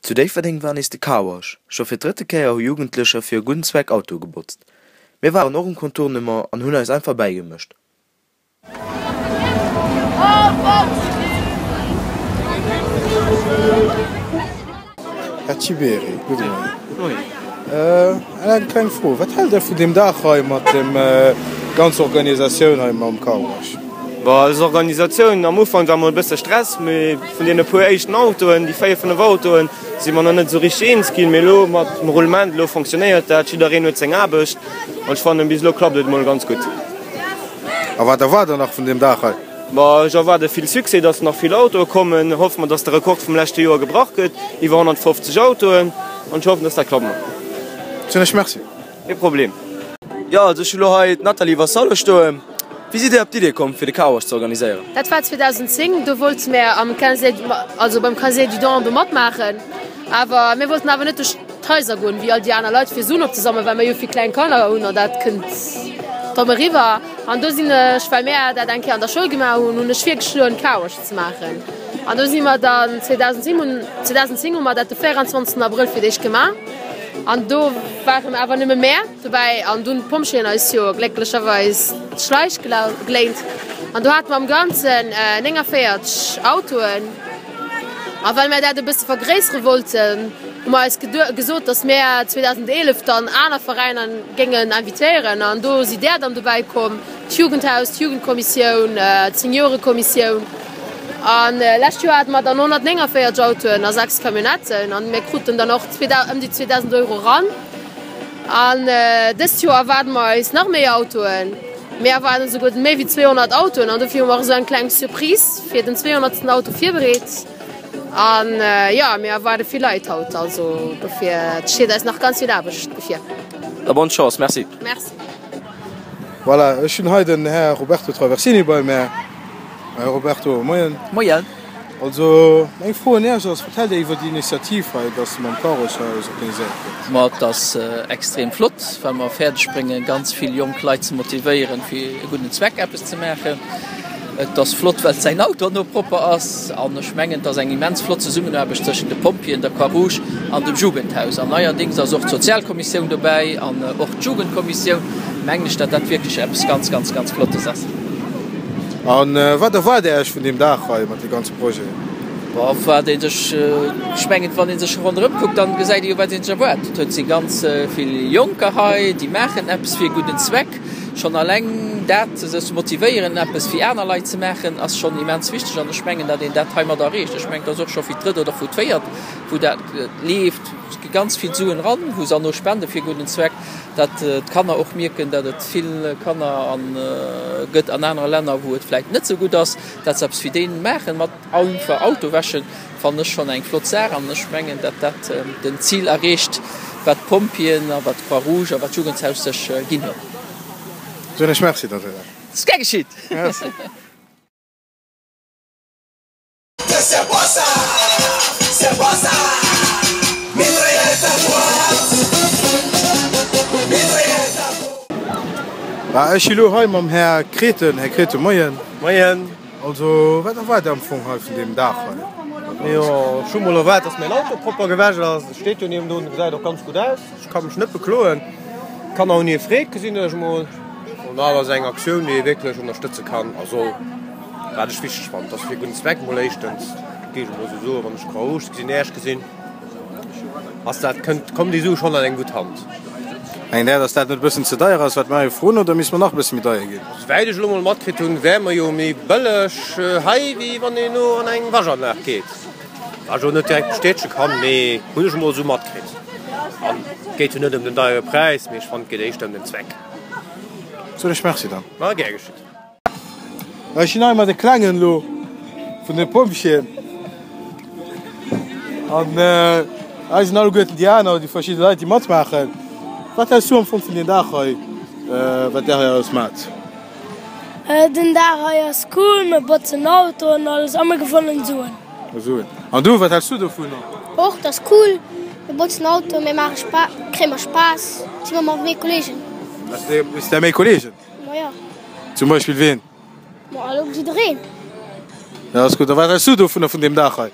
Zu Déifferdeng war nees de Carwash. Scho fir d'drëtte Kéier hu Jugendlecher fir e gudden Zweck Autoe gebotzt. Mir waren och um Contournement an hunn eis einfach bäigemëscht. Här Tiberi, gudde Moien. Eng kleng Fro, Wat haalt Der vun deem Dag hei mat dem ganzer Organisatioun hei mam Carwash? Bon, eis Organisatioun, am Ufank war mol e bësse Stress, mee vun deene puer éischten Autoen, déi 4, 5 Autoen, si mer nach net esou richteg eens ginn. Mee elo mat dem Roulement, elo fonctionnéiert dat, jiddereen huet seng Aarbecht an ech fannen, bis elo klappt et mol ganz gutt. A wat erwaart Der nach vun deem Dag hei? Ma ech erwaarde vill Succès, dass nach vill Autoe kommen. Hoffe mer, dass de Rekord vum leschte Joer gebrach gëtt, iwwer 150 Autoen, an ech hoffen, dass dat klappt. Soen ech Merci. Kee Problem. Jo, also ech hu lo hei d'Nathalie Vassallo stoen. Wéi sidd Dir op d'Idee komm, fir de Carwash ze organiséieren? Dat war 2010, do wollte mär am Quinze, also beim Quinze du Don do matmaachen. Awer mir wollten awer net duerch d'Haiser goen, wéi all déi aner Leit, fir Suen opzesammelen, well mir jo vill kleng Kanner hunn an dat kënnt domm eriwwer. An do sinn ech, well mär dat eng Kéier an der Schoul gemaach hunn, hunn ech virgeschloen, Carwash ze maachen. An do si mer dann 2007 hunn, 2010 hu mer dat de 24 Abrëll fir d'éischt gemaach. An do waren awer nëmme mär dobäi an dunn d'Pompjeeën eis jo glécklecherweis d'Schlaich geléint. An do hate mer am Ganzen 49 Autoen. A well mär dat e bësse vergréissere wollten, hu mer eis gesot, datt mär 2011 dann aner Veräiner géingen invitéieren. An do si där dann dobäi komm, d'Jugendhaus, d'Jugendkommissioun, d'Seniorekommissioun. A lescht Joer hate mer dann 149 Autoen a 6 Camionnetten an mir kruten dann och ëm déi 2.000 Euro eran. An dëst Joer erwaarde mer eis nach méi Autoen. Mir erwaarden esouguer méi wéi 200 Autoen an dofir hu mer och esou eng kleng Surprise fir den 200. Auto virbereet. An jo, mir erwaarde vill Leit haut, also dofir et steet eis nach ganz vill Aarbecht bevir. Da bonne Chance, merci. Merci. Voilà, ech hunn hei den Här Roberto Traversini bei mär. Här Roberto, moien. Moien. Also, meng Fro un Iech ass, Wat hält Dir iwwer déi Initiativ hei, dass mam Carroshaus organiséiert gëtt? Ma et ass extrem flott, well mer fäerdeg bréngen, ganz vill jonk Leit ze motivéieren, fir e gudden Zweck eppes ze maachen. Et ass flott, well säin Auto herno propper ass. An ech mengen, et ass eng immens flott Zesummenaarbecht tëschent de Pompjeeën, der Croix-Rouge an dem Jugendhaus. An neierdéngs ass och d'Sozialkommissioun dobäi an och d'Jugendkommissioun. Mengen ech, datt dat wierklech eppes ganz, ganz, ganz Flottes ass. A wat erwaart Dir Iech vun deem Dag hei mat deem ganze Projet? Bon, wat ee sech, ech mengen, wann ee sech ronderëm kuckt, dann gesäit ee jo, wat ee sech erwaart. Et si ganz vill Jonker hei, déi maachen eppes fir e gudden Zweck. Schonn alleng dat, sech ze motivéieren, eppes fir aner Leit ze maachen, ass schonn immens wichteg. An ech mengen, datt een dat heimat erreecht. Ech mengen, et ass och scho fir d'drëtt oder fir d'véiert, wou dat leeft. Et gi ganz vill Suen eran, wou se herno spende fir e gudden Zweck. Datt d'Kanner och mierken, datt et vill Kanner gëtt an anere Länner, wou et vläicht net esou gutt ass, datt se eppes fir déi maachen, mat einfach Auto wäschen, fannen ech schonn eng flott Saach. An ech mengen, datt dat den Zil erreecht, wat d'Pompjeeën a wat d'Croix Rouge a wat d'Jugendhaus sech ginn huet. Soen ech Merci, Daniela. Ass gär geschitt. Merci. Ech si lo hei mam Här Creten. Här Creten, moien. Moien. Also, wat erwaart Dir am Fong hei vun deem Dag hei? Jo, ech hu mol erwaart, dass mäin Auto propper gewäsch ass. E steet jo niewendrun, e gesäit och ganz gutt aus. Ech ka mech net bekloen. D'Kanner hunn hir Freed, gesinn ech mol. An dat ass eng Aktioun, déi ee wierklech ënnerstëtze kann a soll. Wat ech wichteg fannen, et ass fir e gudden Zweck mol éischtens, géif ech mol esou soen, wann ech d'Croix-Rouge gesinn, Äerch gesinn, ass dat, kënnt, kommen déi Sue schonn an eng gutt Hand. Mengt Där, datt dat net e bëssen ze deier ass, wat mer hei froen, oder misst mer nach e bësse méi deier ginn? Souwäit ech elo mol matkritt hunn, wäre mer jo méi bëlleg hei, wéi wann een elo an eng Waschanlag geet. Wat ech elo net direkt bestätege kann, mee hunn ech emol esou matkritt. An et geet jo net ëm den deiere Präis, mee ech fannen, et geet éischter ëm den Zweck. Soen ech Merci dann. Ma gär geschitt. Ech sinn hei mat de Klengen elo vun de Pompjeeën an hei sinn alleguerten déi aner, déi verschidde Leit, déi matmaachen. Wat häls du am Fong vun deem Dag hei, wat där hei alles maacht? Den Dag hei ass cool, mir botzen Autoen an alles a mir gewannen Suen. Suen. An du, wat häls du dovunner? Och, dat ass cool, mir botzen Autoen, mir maache Spa, kréie mer Spaass, si mer mat méi Kollegen. Hues de méi Kollegen? Ma jo. Zum Beispill ween? Ma elo jiddereen. Ja, ass gutt. A wat häls du dovunner, vun deem Dag hei?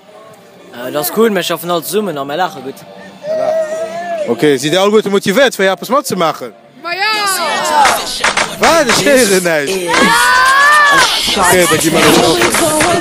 Et ass cool, mir schaffen all zesummen a mir laache gutt. Ok, sidd dir alleguerte motivéiert fir hei eppes matzemaachen? Wat? Ech héieren näischt. Ok, da gi mer elo schaffen.